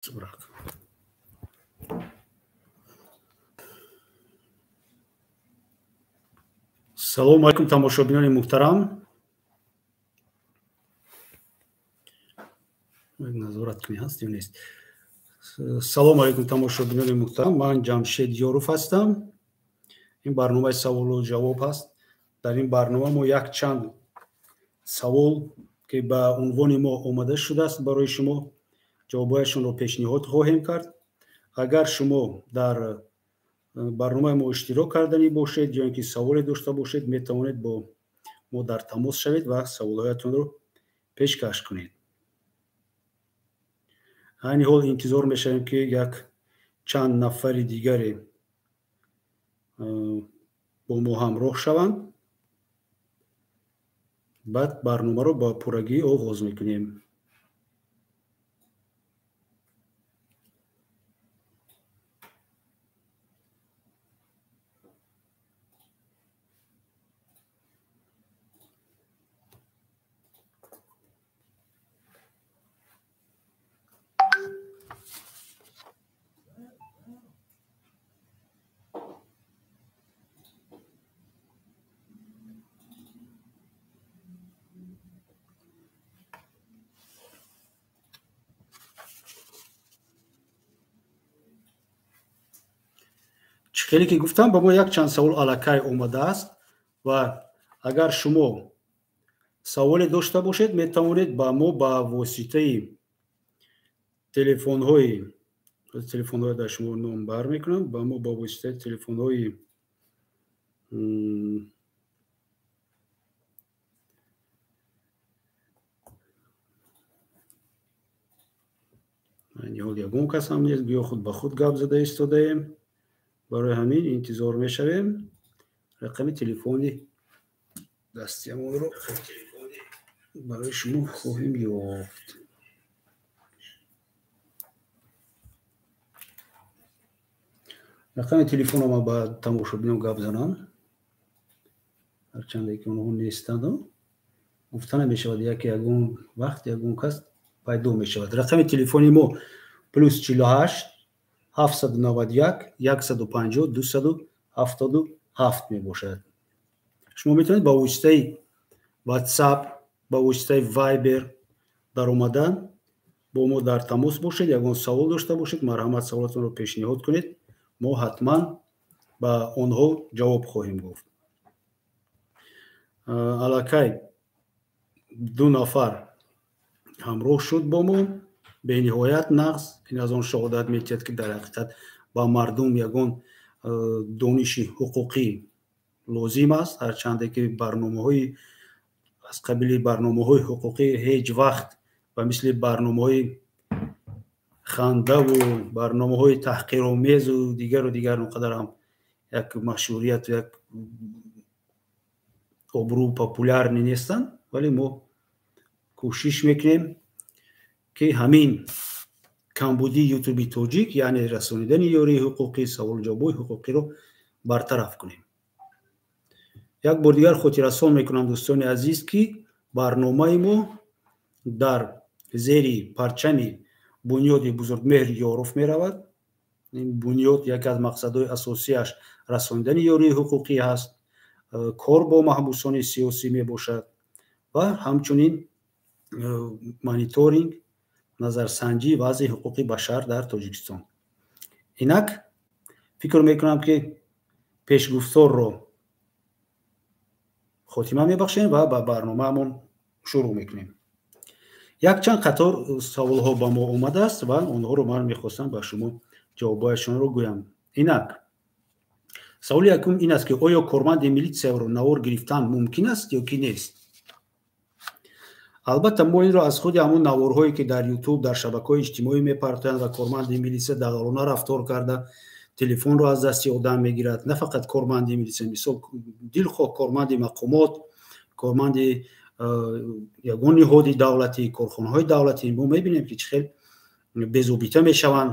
Bırak. Салому алайкум, тамошобинони муҳтарам. Назорат кунӣ ҳаст ё нест? Салому алайкум, тамошобинони муҳтарам. Ман Ҷамшед Ёров ҳастам. Ин барномаи саволу ҷавоб ҳаст. Дар ин барнома мо якчанд савол, ки ба унвони мо омада шудааст, барои шумо ҷавобҳояшонро пешниҳод хоҳем кард. Агар шумо дар барномаи мо иштирок карданӣ бошед ё ин ки саволе дошта бошед, метавонед бо мо дар тамос шавед ва саволҳоятонро пешкаш кунед. Айни ҳол интизор мешавем, ки як чанд нафари дигаре бо мо ҳамроҳ шаванд, баъд барномаро ба пуррагӣ оғоз мекунем. Хеле ки гуфтам, ба мо якчанд савол аллакай омадааст ва агар шумо саволе дошта бошед, метавонед ба мо ба воситаи телефонҳои дар шумо номбар мекунам, ба мо ба воситаи телефонҳои ҳол ягон кас ҳам нест, гӯё худ ба худ гап зада истодаем. Барои ҳамин интизор мешавем. Рақами телефони дастиамонро барои шумо хоҳем ёфт. Рақами телефонро ман ба тамошобинон гап занам, ҳарчанде ки онҳо нестанд, гуфта намешавад, яке ягон вақт ягон кас пайдо мешавад. Рақами телефони мо +48 791 150 277 мебошад. Шумо метавонед ба воситаи WhatsApp, ба воситаи Viber даромадан бо мо дар тамос бошед. Ягон савол дошта бошед, марҳамат, саволатонро пешниҳод кунед, мо ҳатман ба онҳо ҷавоб хоҳем гуфт. Аллакай ду нафар ҳамроҳ шуд бо мо. Бениҳоят нағз. Ин аз он шаҳодат метиҳад, ки дар ҳақиқат ба мардум ягон дониши ҳуқуқӣ лозим аст, ҳарчанде ки барномаҳои аз қабили барномаҳои ҳуқуқӣ ҳеҷ вақт ба мисли барномаҳои хандаву барномаҳои таҳқиромезу дигару дигар он қадар ҳам як машҳурияту як обрӯ популярнӣ нестанд, вале мо кӯшиш мекунем, ки ҳамин камбудии ютуби тоҷик, яъне расонидани ёрии ҳуқуқӣ, саволҷавобҳои ҳуқуқиро бартараф кунем. Як бор дигар хотиррасон мекунам, дӯстони азиз, ки барномаи мо дар зери парчами бунёди Бузургмеҳр Ёров меравад. Ин бунёд яке аз мақсадҳои асосиаш расонидани ёрии ҳуқуқӣ ҳаст, кор бо маҳбусони сиёсӣ мебошад ва ҳамчунин мониторинг, назарсанҷии вазъи ҳуқуқи башар дар Тоҷикистон. Инак фикр мекунам, ки пешгуфторро хотима мебахшем ва ба барномаамон шурӯъ мекунем. Якчанд қатор саволҳо ба мо омадааст ва онҳоро ман мехостам ба шумо ҷавобҳояшонро гӯям. Инак саволи якум ин аст, ки оё корманди милитсияро навор гирифтан мумкин аст ё ки нест? Албатта, мо инро аз худи ҳамон наворҳое, ки дар ютуб, дар шабакаҳои иҷтимоӣ мепартоянд ва корманди милитсия дағалона рафтор карда телефонро аз дасти одам мегирад. На фақат корманди милитсия, мисол дилхоҳ корманди мақомот, корманди ягон ниҳоди давлатӣ, корхонаҳои давлатӣ, мо мебинем, ки чӣ хел безобита мешаванд,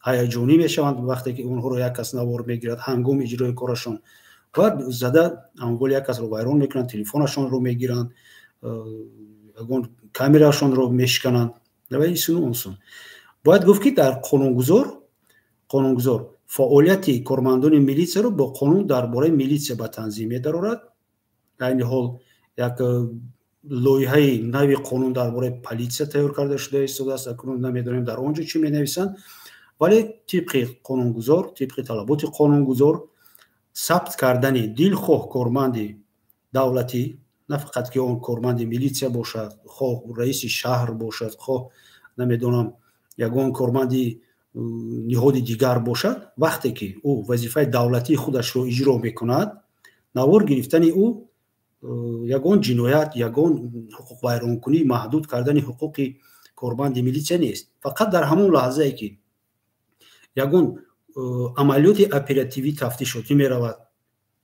ҳаяҷонӣ мешаванд вақте ки онҳоро як кас навор мегирад ҳангоми иҷрои корашон ва зада амволи як касро вайрон мекунанд, телефонашонро мегиранд, ягон камерашонро мешикананд ва исуну онсун. Бояд гуфт, ки дар қонунгузор фаъолияти кормандони милитсияро бо қонун дар бораи милитсия ба танзим медарорад. Айни ҳол як лоиҳаи нави қонун дар бораи политсия тайёр карда шуда истодааст. Акнун намедонем, дар он ҷо чӣ менависанд, вале тибқи қонунгузор, тибқи талаботи қонунгузор, сабт кардани дилхоҳ корманди давлатӣ, на фақат ки он корманди милитсия бошад, хоҳ раиси шаҳр бошад, хоҳ, намедонам, ягон корманди ниҳоди дигар бошад, вақте ки ӯ вазифаи давлатии худашро иҷро мекунад, навор гирифтани ӯ ягон ҷиноят, ягон ҳуқуқвайронкунӣ, маҳдуд кардани ҳуқуқи корманди милитсия нест. Фақат дар ҳамон лаҳзае, ки ягон амалиёти оперативӣ, тафтишотӣ меравад,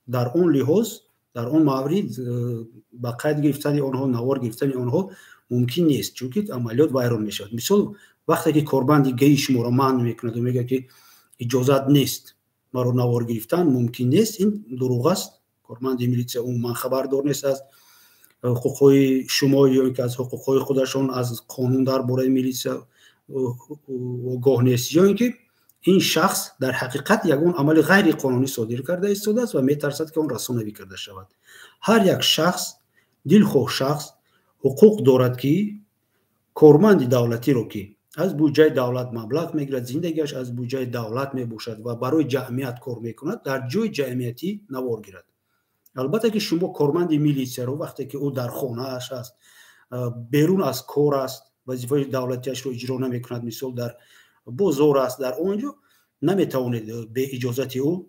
дар он лиҳоз, дар он маврид ба қайд гирифтани онҳо, навор гирифтани онҳо мумкин нест, чунки амалиёт вайрон мешавад. Мисол, вақте ки корманди ГАИ шуморо манъ мекунаду мегӯяд, ки иҷозат нест, маро навор гирифтан мумкин нест, ин дурӯғ аст. Корманди милитсия умуман хабардор нест аз ҳуқуқҳои шумо ё ин ки аз ҳуқуқҳои худашон, аз қонун дар бораи милитсия огоҳ нест, ё ин ки ин шахс дар ҳақиқат ягон амали ғайриқонунӣ содир карда истодааст ва метарсад, ки он расонавӣ карда шавад. Ҳар як шахс, дилхоҳ шахс ҳуқуқ дорад, ки корманди давлатиро, ки аз буҷаи давлат маблағ мегирад, зиндагиаш аз буҷаи давлат мебошад ва барои ҷамъият кор мекунад, дар ҷои ҷамъиятӣ навор гирад. Албатта ки шумо корманди милитсияро, вақте ки ӯ дар хонааш аст, берун аз кор аст, вазифаи давлатиашро иҷро намекунад, мисол, дар бозор аст, дар он ҷо наметавонед бе иҷозати ӯ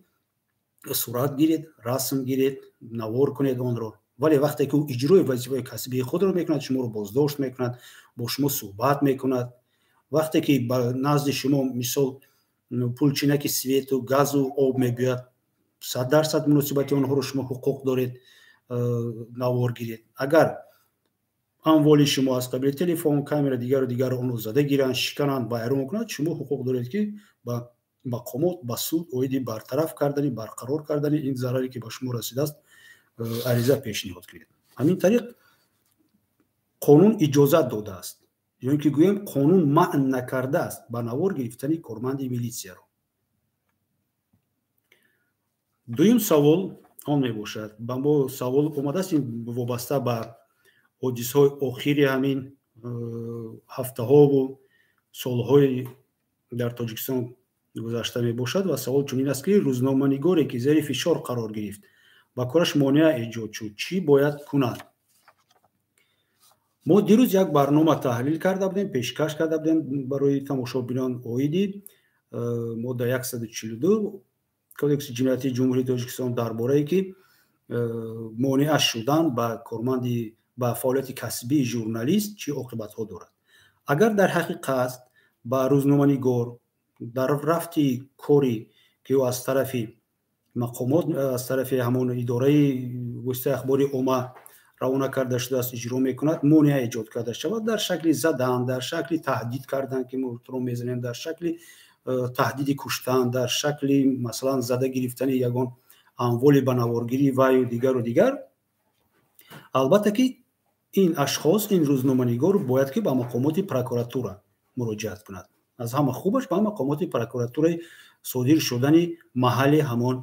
сурат гиред, расм гиред, навор кунед онро. Вале вақте ки ӯ иҷрои вазифаи касбии худро мекунад, шуморо боздошт мекунад, бо шумо суҳбат мекунад, вақте ки ба назди шумо, мисол, пулчинаки свету газу об мебиёяд, 100% муносибати онҳоро шумо ҳуқуқ доред навор гиред. Агар амволи шумо аз қабили телефон, камера, дигару дигарро онро зада гиранд, шикананд, вайрон кунанд, шумо ҳуқуқ доред, ки ба мақомот, ба суд оиди бартараф кардани, барқарор кардани ин зараре, ки ба шумо расидааст, ариза пешниҳод кунед. Ҳамин тариқ қонун иҷозат додааст, ё ин ки гӯем, қонун манъ накардааст ба навор гирифтани корманди милитсияро. Дуюм савол он мебошад, ба мо савол омадааст, ин вобаста ба ҳодисаҳои охири ҳамин ҳафтаҳову солҳои дар Тоҷикистон гузашта мебошад. Ва савол чунин аст, ки рӯзноманигоре, ки зери фишор қарор гирифт, ба кораш монеа эҷод шуд, чӣ бояд кунад? Мо дирӯз як барнома таҳлил карда будем, пешкаш карда будем барои тамошобинон оиди модда 142 Кодекси ҷиноятии Ҷумҳурии Тоҷикистон дар борае ки монеа шудан ба корманди, ба фаъолияти касбии журналист чӣ оқибатҳо дорад. Агар дар ҳақиқат ба рӯзноманигор дар рафти кори, ки ӯ аз тарафи мақомот, аз тарафи ҳамон идораи воситаи ахбори омма равона карда шудааст, иҷро мекунад, монеа эҷод карда шавад дар шакли задан, дар шакли таҳдид кардан, ки мо туро мезанем, дар шакли таҳдиди куштан, дар шакли, масалан, зада гирифтани ягон амволи ба наворгирӣ ваю дигару дигар, албатта ки ин ашхос, ин рӯзноманигор бояд ки ба мақомоти прокуратура муроҷиат кунад. Аз ҳама хубаш ба мақомоти прокуратураи содир шудани маҳалли ҳамон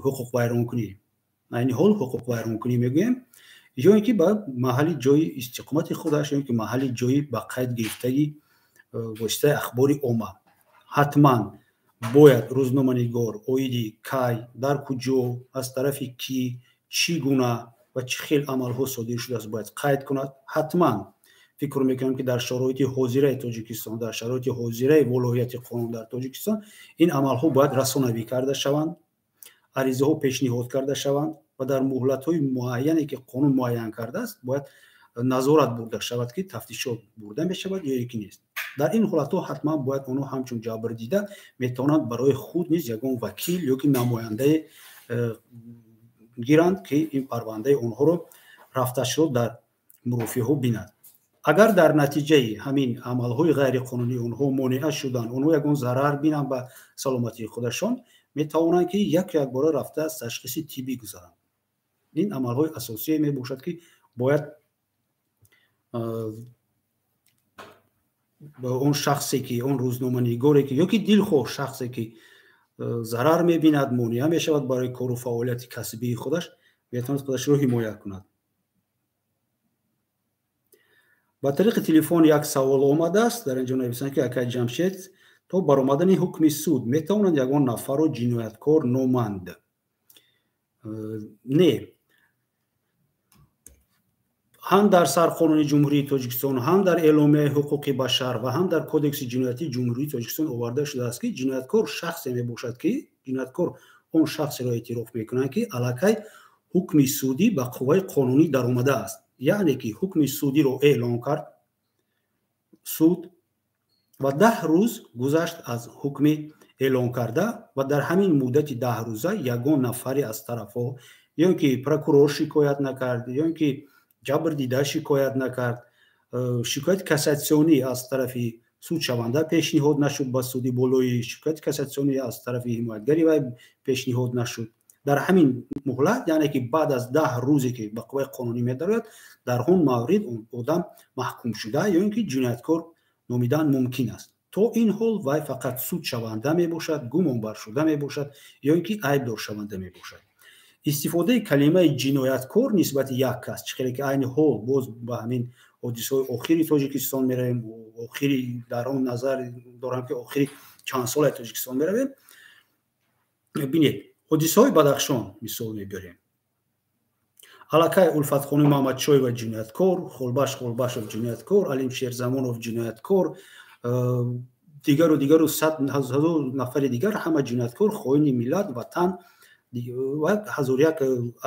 ҳуқуқвайронкунӣ, айни ҳол ҳуқуқвайронкунӣ мегӯем, ё ин ки ба маҳалли ҷои истиқомати худаш, ё ин ки маҳалли ҷои ба қайд гирифтаги воситаи ахбори омма. Ҳатман бояд рӯзноманигор оиди кай, дар куҷо, аз тарафи кӣ, чӣ гуна ва чӣ хел амалҳо содир шудааст, бояд қайд кунад. Ҳатман фикр мекунам, ки дар шароити ҳозираи Тоҷикистон, дар шароити ҳозираи волоҳияти қонун дар Тоҷикистон ин амалҳо бояд расонавӣ карда шаванд, аризаҳо пешниҳод карда шаванд ва дар муҳлатҳои муайяне, ки қонун муайян кардааст, бояд назорат бурда шавад, ки тафтишот бурда мешавад ё ки нест. Дар ин ҳолатҳо ҳатман бояд онҳо ҳамчун ҷабрдида метавонанд барои худ низ ягон вакил ё ки намояндае гиранд, ки ин парвандаи онҳоро, рафташро дар мурофиаҳо бинад. Агар дар натиҷаи ҳамин амалҳои ғайриқонунӣ онҳо монеа шуданд, онҳо ягон зарар бинанд ба саломатии худашон, метавонанд, ки як якбора рафта аз ташхиси тиббӣ гузаранд. Ин амалҳои асосие мебошад, ки бояд Он шахсе ки, он рӯзноманигоре ки ё ки дилхоҳ шахсе ки зарар мебинад, монеа мешавад барои кору фаъолияти касбии худаш, метавонад худашро ҳимоя кунад. Ба тариқи телефон як савол омадааст. Дар инҷо нависанд, ки акай Ҷамшед, то баромадани ҳукми суд метавонанд ягон нафарро ҷинояткор номанд? Не, ҳам дар Сарқонуни Ҷумҳурии Тоҷикистон, ҳам дар Эъломияи ҳуқуқи башар ва ҳам дар Кодекси ҷиноятии Ҷумҳурии Тоҷикистон оварда шудааст, ки ҷинояткор шахсе мебошад, ки ҷинояткор он шахсеро эътироф мекунанд, ки аллакай ҳукми судӣ ба қувваи қонунӣ даромадааст. Яъне ки ҳукми судиро эълон кард суд ва 10 рӯз гузашт аз ҳукми эълон карда ва дар ҳамин муддати 10 рӯза ягон нафаре аз тарафҳо, ё ин ки прокурор шикоят накард, ё ин ки ҷабрдида шикоят накард, шикояти кассатсионӣ аз тарафи судшаванда пешниҳод нашуд ба суди болоӣ, шикояти кассатсионӣ аз тарафи ҳимоятгари вай пешниҳод нашуд. Дар ҳамин муҳлат, яъне ки баъд аз 10 рӯзе ки ба қувваи қонунӣ медарояд, дар он маврид одам маҳкумшуда ё ин ки ҷинояткор номидан мумкин аст. То ин ҳол вай фақат судшаванда мебошад, гумонбаршуда мебошад ё ин ки айбдоршаванда мебошад. Истифодаи калимаи ҷинояткор нисбати як кас, чӣ хеле ки айни ҳол боз ба ҳамин ҳодисаҳои охири Тоҷикистон меравем, охири дар он назар дорам, ки охири чанд солаи Тоҷикистон меравем. Бинед, ҳодисаҳои Бадахшон мисол мебиёрем. Аллакай Улфатхоним Маҳмадшоева ҷинояткор, Холбаш Холбашов ҷинояткор, Алим Шерзамонов ҷинояткор, дигару дигару сад ҳазор нафари дигар ҳама ҷинояткор, хоини миллат, ватан ва ҳазор як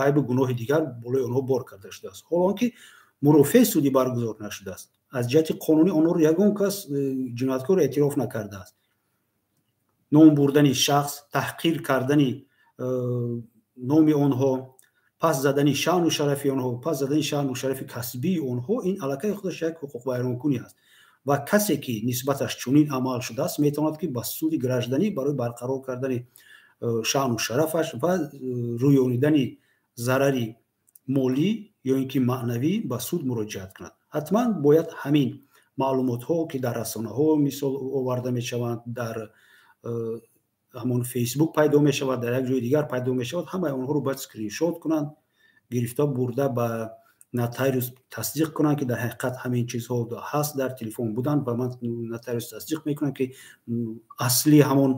айбу гуноҳи дигар болои онҳо бор карда шудааст. Ҳол он ки мурофиаи судӣ баргузор нашудааст. Аз ҷиҳати қонунӣ онҳоро ягон кас ҷинояткор эътироф накардааст. Ном бурдани шахс, таҳқир кардани номи онҳо, пас задани шаъну шарафи онҳо, пас задани шаъну шарафи касбии онҳо, ин аллакай худаш як ҳуқуқвайронкунӣ аст. Ва касе ки нисбаташ чунин амал шудааст, метавонад ки ба суди гражданӣ барои барқарор кардани шаъну шарафаш ва рӯёнидани зарари молӣ ё ин ки маънавӣ ба суд муроҷиат кунад. Ҳатман бояд ҳамин маълумотҳо, ки дар расонаҳо мисол оварда мешаванд, дар ҳамон Фейсбук пайдо мешавад, дар як ҷои дигар пайдо мешавад, ҳамаи онҳоро бояд скриншот кунанд, гирифта бурда ба нотариус тасдиқ кунанд, ки дар ҳақиқат ҳамин чизҳо ҳаст, дар телефон буданд ва ман нотариус тасдиқ мекунам, ки асли ҳамон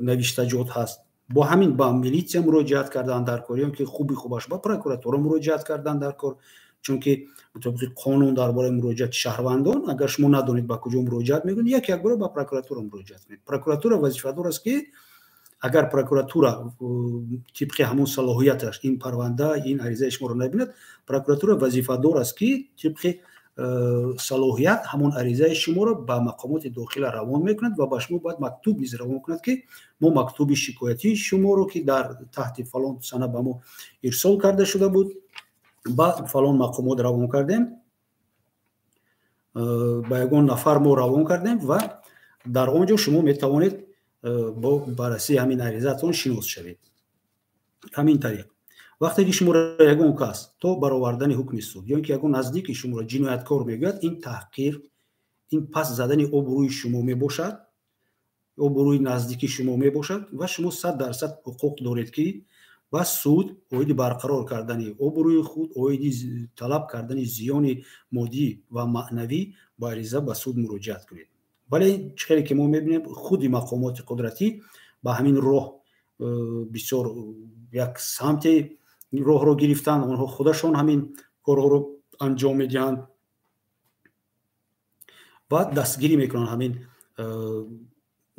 навиштаҷот ҳаст. Бо ҳамин ба милитсия муроҷиат кардан дар кор, ё ки хуби хубаш ба прокуратура муроҷиат кардан дар кор, чунки мутобиқи қонун дар бораи муроҷиати шаҳрвандон, агар шумо надонед ба куҷо муроҷиат мекунед, як якбора ба прокуратура муроҷиат кунед. Прокуратура вазифадор аст, ки агар прокуратура тибқи ҳамон салоҳияташ ин парванда, ин аризаи шуморо набинад, прокуратура вазифадор аст, ки тибқи салоҳият ҳамон аризаи шуморо ба мақомоти дохила равон мекунад ва ба шумо бояд мактуб низ равон кунад, ки мо мактуби шикоятии шуморо, ки дар таҳти фалон сана ба мо ирсол карда шуда буд, ба фалон мақомот равон кардем, ба ягон нафар мо равон кардем ва дар он ҷо шумо метавонед бо баррасии ҳамин аризаатон шинос шавед. Ҳамин тариқ вақте ки шуморо ягон кас то баровардани ҳукми суд ё ин ки ягон наздики шуморо ҷинояткор мегӯяд, ин таҳқир, ин пас задани обрӯи шумо мебошад, обрӯи наздики шумо мебошад ва шумо 100% ҳуқуқ доред, ки ба суд оиди барқарор кардани обрӯи худ, оиди талаб кардани зиёни моддӣ ва маънавӣ ба ариза ба суд муроҷиат кунед. Вале чӣ хеле ки мо мебинем, худи мақомоти қудратӣ ба ҳамин роҳ бисёр як самти роҳро гирифтанд, онҳо худашон ҳамин корҳоро анҷом медиҳанд ва дастгирӣ мекунанд ҳамин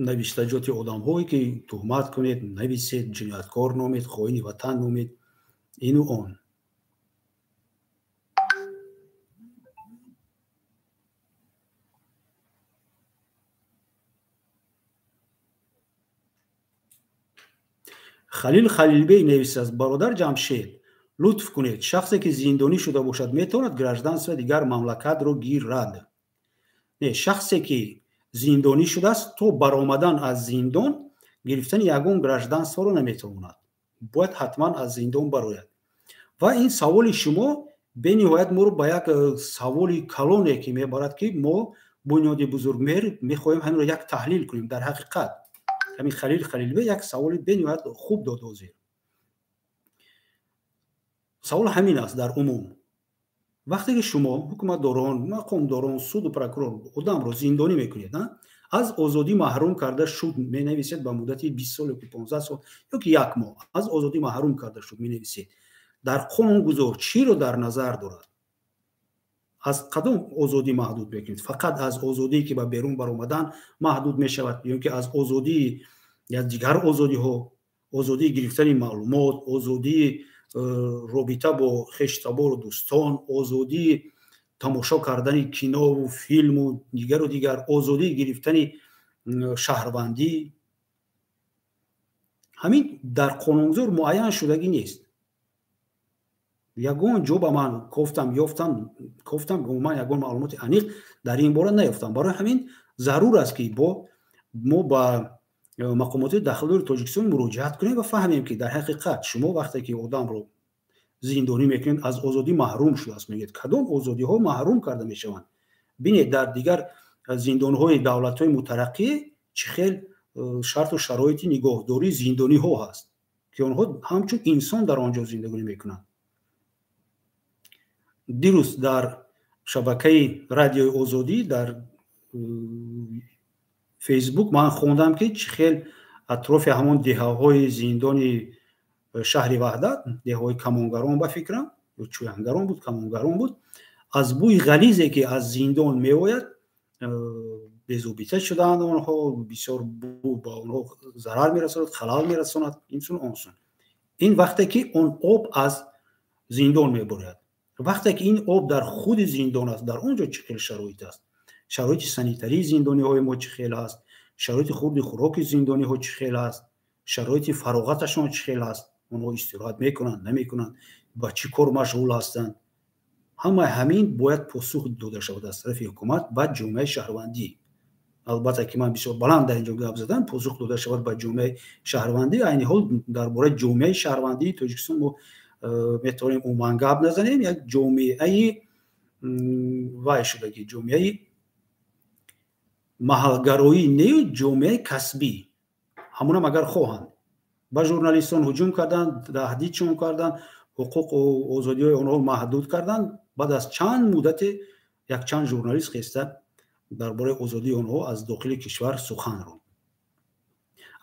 навиштаҷоти одамҳое, ки туҳмат кунед, нависед, ҷинояткор номед, хоини ватан номед, ину он. Халил Халилбей нависад: бародар Ҷамшед, лутф кунед, шахсе ки зиндонӣ шуда бошад, метавонад гражданство дигар мамлакатро гирад? Не, шахсе ки зиндонӣ шудааст, то баромадан аз зиндон гирифтани ягон гражданстворо наметавонад, бояд ҳатман аз зиндон барояд. Ва ин саволи шумо бениҳоят моро ба як саволи калоне ки мебарад, ки мо Бунёди Бузургмеҳр мехоҳем ҳаминро як таҳлил кунем. Дар ҳақиқат ҳамин Халил Халилбек як саволи бениҳоят хуб дод. Ҳозир савол ҳамин аст дар умум: вақте ки шумо ҳукуматдорон, мақомдорон, суду прокурор одамро зиндонӣ мекунед, аз озодӣ маҳрум карда шуд менависед ба муддати 20 сол ёки 15 сол ёки як моҳ аз озодӣ маҳрум карда шуд менависед, дар қонунгузор чиро дар назар дорад? Аз кадом озодӣ маҳдуд мекунед? Фақат аз озодие ки ба берун баромадан маҳдуд мешавад ё ки аз озодии я дигар озодиҳо, озодии гирифтани маълумот, озодии робита бо хештабору дӯстон, озодии тамошо кардани кинову филму дигару дигар, озодии гирифтани шаҳрвандӣ? Ҳамин дар қонунгузор муайян шудагӣ нест. Ягон ҷо ба ман кофтам, ёфтам, кофтам, умуман ягон маълумоти аниқ дар ин бора наёфтам. Барои ҳамин зарур аст, ки бо мо ба мақомоти дахлдори Тоҷикистон муроҷиат кунем ва фаҳмем, ки дар ҳақиқат шумо вақте ки одамро зиндонӣ мекунед, аз озодӣ маҳрум шудааст мегӯед, кадом озодиҳо маҳрум карда мешаванд? Бинед, дар дигар зиндонҳои давлатҳои мутараққӣ чӣ хел шарту шароити нигоҳдории зиндониҳо ҳаст, ки онҳо ҳамчун инсон дар он ҷо зиндагонӣ мекунанд. Дирӯз дар шабакаи Радиои Озодӣ дар Фейсбук ман хондам, ки чӣ хел атрофи ҳамон деҳаҳои зиндони шаҳри Ваҳдат, деҳаҳои Камонгарон, ба фикрам, ё Чӯянгарон буд, Камонгарон буд, аз бӯи ғализе, ки аз зиндон меояд, безобита шудаанд онҳо, бисёр бӯ ба онҳо зарар мерасонад, халал мерасонад, инсун онсун. Ин вақте ки он об аз зиндон меборад. Вақте ки ин об дар худи зиндон аст, дар он ҷо чӣ хел шароит аст? Шароити санитарии зиндониҳои мо чӣ хел аст? Шароити хурди хӯроки зиндониҳо чӣ хел аст? Шароити фароғаташон чӣ хел аст? Онҳо истироҳат мекунанд, намекунанд, ба чӣ кор машғул ҳастанд? Ҳамаи ҳамин бояд посух дода шавад аз тарафи ҳукумат ба ҷомеаи шаҳрвандӣ. Албатта ки ман бисёр баланд дар ин ҷо гап задам. Посух дода шавад ба ҷомеаи шаҳрвандӣ. Айни ҳол дар бораи ҷомеаи шаҳрвандии Тоҷикистон мо метавонем умуман гап назанем. Як ҷомеаи вай шудагӣ, ҷомеаи маҳалгароӣ нею, ҷомеаи касбӣ. Ҳамонам агар хоҳанд, ба журналистон ҳуҷум карданд, таҳдидшон карданд, ҳуқуқу озодиҳои онҳо маҳдуд карданд. Баъд аз чанд муддате якчанд журналист хеста дар бораи озодии онҳо аз дохили кишвар сухан ронд.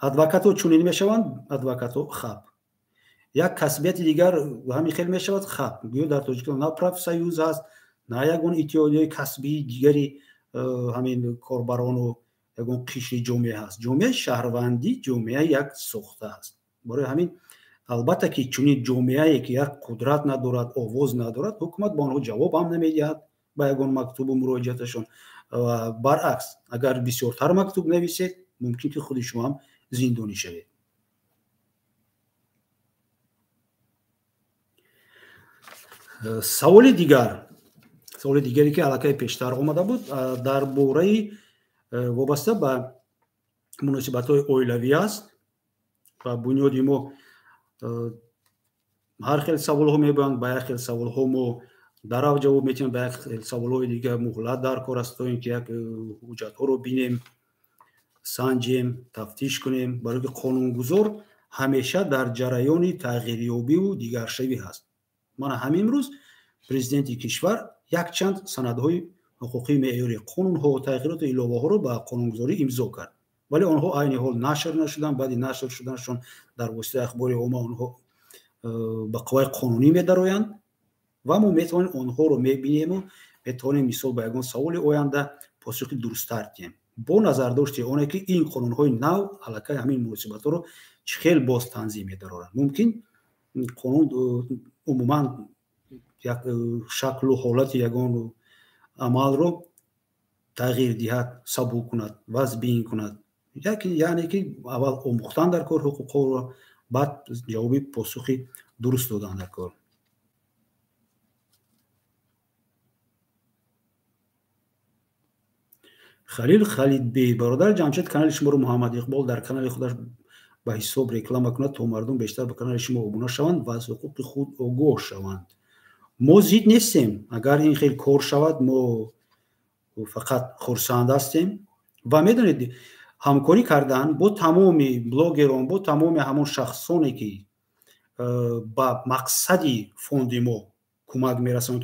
Адвокатҳо чунин мешаванд, адвокатҳо хаб. Як касбияти дигар ҳамин хел мешавад, хаб. Гӯё дар Тоҷикистон на профсоюз ҳаст, на ягон иттиҳодияи касбии дигари ҳамин корбарону ягон қишри ҷомеа ҳаст. Ҷомеаи шаҳрвандӣ ҷомеа як сохта аст. Барои ҳамин албатта ки чунин ҷомеае ки як қудрат надорад, овоз надорад, ҳукумат ба онҳо ҷавоб ҳам намедиҳад ба ягон мактубу муроҷиаташон. Ва баръакс, агар бисёртар мактуб нависед, мумкин ки худи шумо ҳам зиндонӣ шавед. Саволи дигар, саволи дигаре ки аллакай пештар омада буд, дар бораи вобаста ба муносибатҳои оилавӣ аст. Ва бунёди мо ҳар хел саволҳо мебоянд, ба як хел саволҳо мо дарав ҷавоб метиҳем, ба як хел саволҳои дигар муҳлат дар кор аст, то ин ки як ҳуҷҷатҳоро бинем, санҷем, тафтиш кунем, барои ки қонунгузор ҳамеша дар ҷараёни тағйирёбиву дигаршавӣ ҳаст. Мана ҳамин рӯз президенти кишвар якчанд санадҳои ҳуқуқии меъёрӣ, қонунҳо, тағйироту иловаҳоро ба қонунгузорӣ имзо кард, вале онҳо айни ҳол нашр нашуданд. Баъди нашр шуданашон дар воситаи ахбори омма онҳо ба қувваи қонунӣ медароянд ва мо метавонем онҳоро мебинему метавонем мисол ба ягон саволи оянда посухи дурусттар диҳем, бо назардошти оне ки ин қонунҳои нав аллакай ҳамин муносибатҳоро чӣ хел боз танзим медароранд. Мумкин қонун умуман як шаклу ҳолати ягон амалро тағйир диҳад, сабук кунад, вазбин кунад. Яъне ки аввал омӯхтан дар кор ҳуқуқҳоро, баъд ҷавоби посухи дуруст додан дар кор. Халил Халидбей: бародар Ҷамшед, канали шуморо Муҳаммад Иқбол дар канали худаш ба ҳисоб реклама кунад, то мардум бештар ба канали шумо обуна шаванд ва аз ҳуқуқи худ огоҳ шаванд. Мо зид нестем. Агар ин хел кор шавад, мо Фақат хурсанд ҳастем ва медонед, ҳамкорӣ кардан бо тамоми блогерон, бо тамоми ҳамон шахсоне, ки ба мақсади фонди мо кӯмак мерасонанд,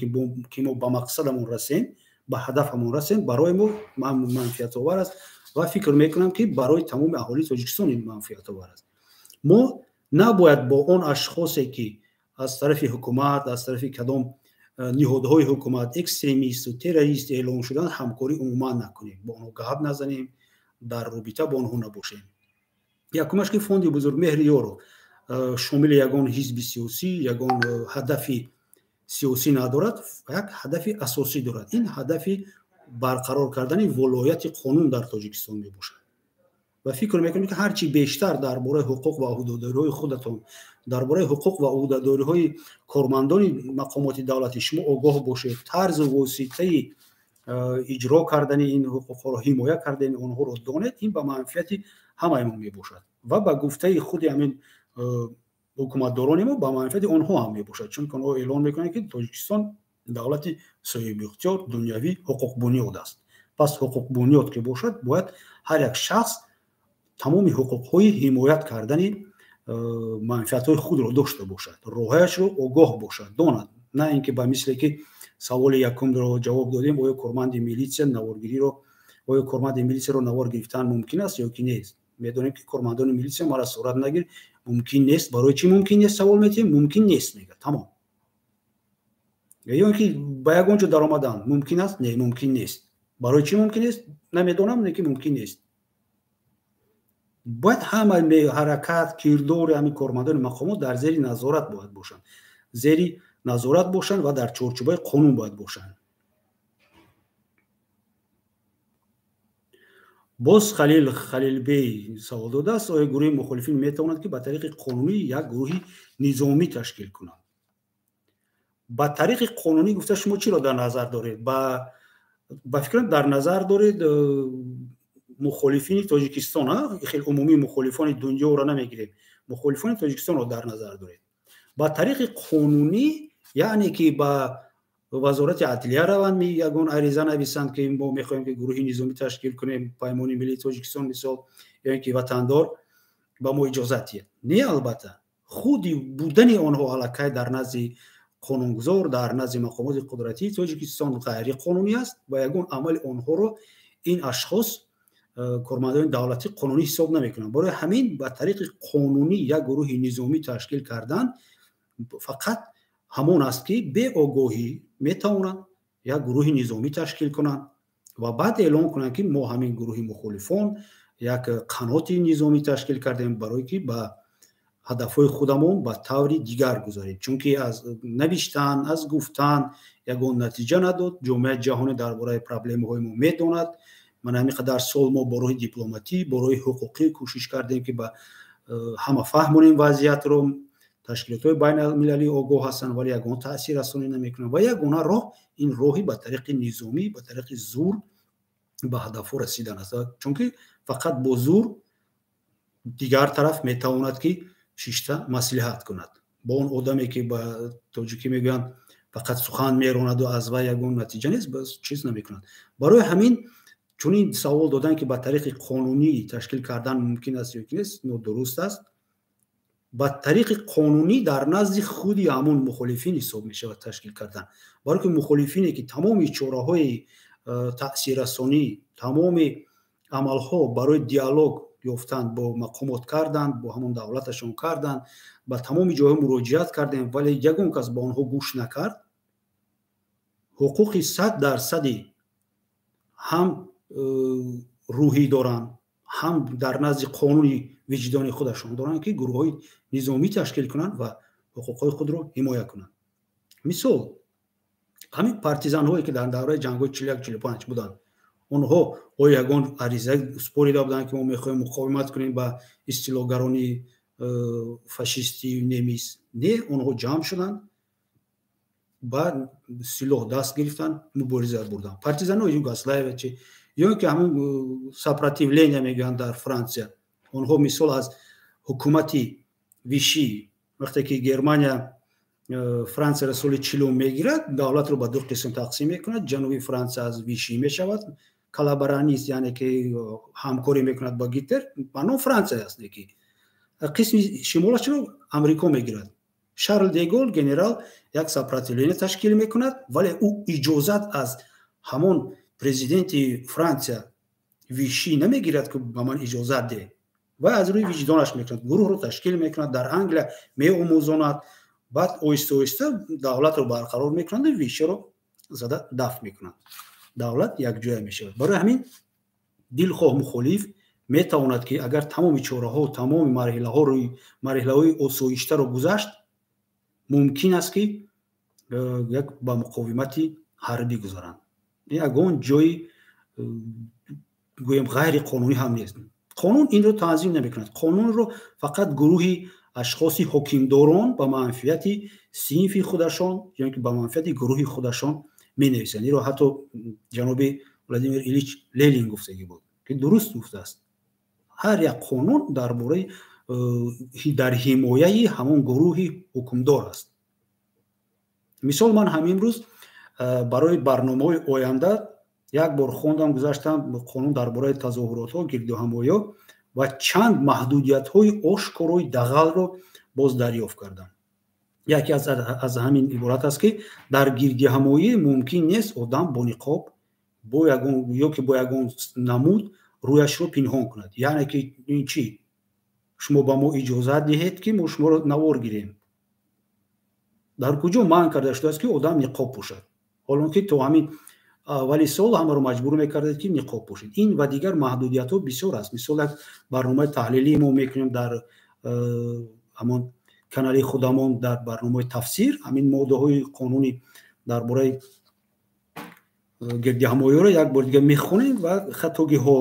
ки мо ба мақсадамон расем, ба ҳадафамон расем, барои мо манфиатовар аст ва фикр мекунам, ки барои тамоми аҳолии Тоҷикистон ин манфиатовар аст. Мо набояд бо он ашхосе, ки аз тарафи ҳукумат, аз тарафи кадом ниҳодҳои ҳукумат экстремисту террорист эълон шуданд, ҳамкорӣ умуман накунем, бо онҳо гап назанем, дар робита бо онҳо набошем. Якумаш, ки фонди Бузургмеҳри Ёров шомили ягон ҳизби сиёсӣ, ягон ҳадафи сиёсӣ надорад, як ҳадафи асосӣ дорад. Ин ҳадафи барқарор кардани волояти қонун дар Тоҷикистон мебошад. Ва фикр мекунем, ки ҳарчи бештар дар бораи ҳуқуқ ва ӯҳдадориҳои худатон, дар бораи ҳуқуқ ва ӯҳдадориҳои кормандони мақомоти давлатӣ шумо огоҳ бошед, тарзу воситаи иҷро кардани ин ҳуқуқҳоро, ҳимоя кардани онҳоро донед, ин ба манфиати ҳамаи мо мебошад ва ба гуфтаи худи ҳамин ҳукуматдорони мо ба манфиати онҳо ҳам мебошад, чунки онҳо эълон мекунанд, ки Тоҷикистон давлати соҳибихтиёр, дунявӣ, ҳуқуқбунёд аст. Пас ҳуқуқбунёд ки бошад, бояд ҳар як шахс тамоми ҳуқуқҳои ҳимоят кардани манфиатҳои худро дошта бошад, роҳаяшро огоҳ бошад, донад. На ин ки ба мисле ки саволи якумро ҷавоб додем, оё корманди милитсия наворгириро, оё корманди милитсияро навор гирифтан мумкин аст ё ки нест. Медонем, ки кормандони милитсия мара сурат нагир, мумкин нест. Барои чӣ мумкин нест савол метиҳем, мумкин нест мега, тамом. Ё ин ки ба ягон ҷо даромадан мумкин аст? Не, мумкин нест. Барои чӣ мумкин нест? Намедонам, не ки мумкин нест. Бояд ҳама ҳаракат, кирдори ҳамин кормандони мақомот дар зери назорат бояд бошанд, зери назорат бошанд ва дар чорчӯбаи қонун бояд бошанд. Боз Халил Халилбей савол додааст: оё гурӯҳи мухолифин метавонад, ки ба тариқи қонунӣ як гурӯҳи низомӣ ташкил кунад? Ба тариқи қонунӣ гуфта шумо чиро дар назар доред? Ба фикрам, дар назар доред мухолифини Тоҷикистон, хеле умумӣ, мухолифони дунёро намегирем, мухолифони Тоҷикистонро дар назар доред. Ба тариқи қонунӣ яъне ки ба вазорати адлия раванд, ягон ариза нависанд, ки мо мехоҳем, ки гурӯҳи низомӣ ташкил кунем, Паймони миллии Тоҷикистон мисол, ё ин ки Ватандор ба мо иҷозат диҳад? Не, албатта, худи будани онҳо аллакай дар назди қонунгузор, дар назди мақомоти қудратии Тоҷикистон ғайриқонунӣ аст ва ягон амали онҳоро ин ашхос, кормандони давлатӣ, қонунӣ ҳисоб намекунанд. Барои ҳамин ба тариқи қонунӣ як гурӯҳи низомӣ ташкил кардан фақат ҳамон аст, ки беогоҳӣ метавонанд як гурӯҳи низомӣ ташкил кунанд ва баъд эълон кунанд, ки мо ҳамин гурӯҳи мухолифон як қаноти низомӣ ташкил кардем, барое ки ба ҳадафҳои худамон ба таври дигар гузарем, чунки аз навиштан, аз гуфтан ягон натиҷа надод. Ҷомеаи ҷаҳонӣ дар бораи проблемаҳои мо медонад. Ман ҳамин қадар сол мо бо роҳи дипломатӣ, бо роҳи ҳуқуқӣ кӯшиш кардем, ки ба ҳама фаҳмонем вазъиятро. Ташкилотҳои байналмилалӣ огоҳ ҳастанд, вале ягон таъсир расонӣ намекунанд. Ва ягона роҳ ин роҳи ба тариқи низомӣ, ба тариқи зур ба ҳадафҳо расидан аст, чунки фақат бо зур дигар тараф метавонад, ки шишта маслиҳат кунад. Бо он одаме, ки ба тоҷикӣ мегӯянд, фақат сухан меронаду аз вай ягон натиҷа нест, чиз намекунад. Барои ҳамин чунин савол додан, ки ба тариқи қонунӣ ташкил кардан мумкин аст ё ки нест, нодуруст аст. Ба тариқи қонунӣ дар назди худи ҳамон мухолифин ҳисоб мешавад ташкил кардан, барое ки мухолифине, ки тамоми чораҳои таъсиррасонӣ, тамоми амалҳо барои диалог ёфтан бо мақомот карданд, бо ҳамон давлаташон карданд, ба тамоми ҷойҳо муроҷиат кардем, вале ягон кас ба онҳо гӯш накард. Ҳуқуқи 100 дарсади ҳам рӯҳӣ доранд, ҳам дар назди қонуни виҷдони худашон доранд, ки гурӯҳҳои низомӣ ташкил кунанд ва ҳуқуқҳои худро ҳимоя кунанд. Мисол, ҳамин партизанҳое, ки дар давраи ҷангҳои 41, 45 буданд, онҳо оё ягон ариза супорида буданд, ки мо мехоҳем муқовимат кунем ба истилогарони фашистию немис? Не, онҳо ҷамъ шуданд, ба силоҳ даст гирифтанд, мубориза бурданд. Партизанҳои Югославия чи, ё ин ки ҳамун сопротивление мегӯянд дар Франсия, онҳо мисол аз ҳукумати Виши, вақте ки Германия Франсияро соли 40 мегирад, давлатро ба ду қисм тақсим мекунад. Ҷануби Франсия аз Виши мешавад, коллаборанист, яъне ки ҳамкорӣ мекунад бо Гитлер, ба ном Франсия аст, ки қисми шимолашро Амрико мегирад. Шарл де Голл генерал як сопротивление ташкил мекунад, вале ӯ иҷозат аз ҳамон президенти Франсия Виши намегирад, ки ба ман иҷозат деҳ. Ва аз рӯи виҷдонаш мекунад, гурӯҳро ташкил мекунад, дар Англия меомӯзонад, баъд оҳиста оҳиста давлатро барқарор мекунанд ва Виширо зада дафт мекунанд. Давлат якҷоя мешавад. Барои ҳамин дилхоҳ мухолиф метавонад, ки агар тамоми чораҳо, тамоми марҳилаҳои осоиштаро гузашт, мумкин аст, ки як ба муқовимати ҳарбӣ гузаранд. Ягон ҷои гӯем ғайриқонунӣ ҳам нест. Қонун инро танзим намекунад. Қонунро фақат гурӯҳи ашхоси ҳокимдорон ба манфиати синфи худашон ё ки ба манфиати гурӯҳи худашон менависанд. Инро ҳатто ҷаноби Владимир Илич Ленин гуфтагӣ буд, ки дуруст гуфтааст. Ҳар як қонун дар бораи дар ҳимояи ҳамон гурӯҳи ҳукмдор аст. Мисол, ман ҳамин рӯз барои барномаҳои оянда як бор хондам, гузаштам қонун дар бораи тазоҳуротҳо, гирдуҳамоиҳо ва чанд маҳдудиятҳои ошкорои дағалро боз дарёфт кардам. Яке аз ҳамин иборат аст, ки дар гирдиҳамоӣ мумкин нест одам бо ниқоб бо ягон ё ки бо ягон намуд рӯяшро пинҳон кунад. Яъне ки ин чӣ? Шумо ба мо иҷозат диҳед, ки мо шуморо навор гирем. Дар куҷо манъ карда шудааст, ки одам ниқоб пӯшад? Ҳолон ки то ҳамин аввали сол ҳамаро маҷбур мекардед, ки ниқоб пӯшед. Ин ва дигар маҳдудиятҳо бисёр аст. Мисол, як барномаи таҳлилӣ мо мекунем дар ҳамон канали худамон, дар барномаи тафсир, ҳамин моддаҳои қонунӣ дар бораи гирдиҳамоиҳоро як бор дигар мехонем ва хатогиҳо,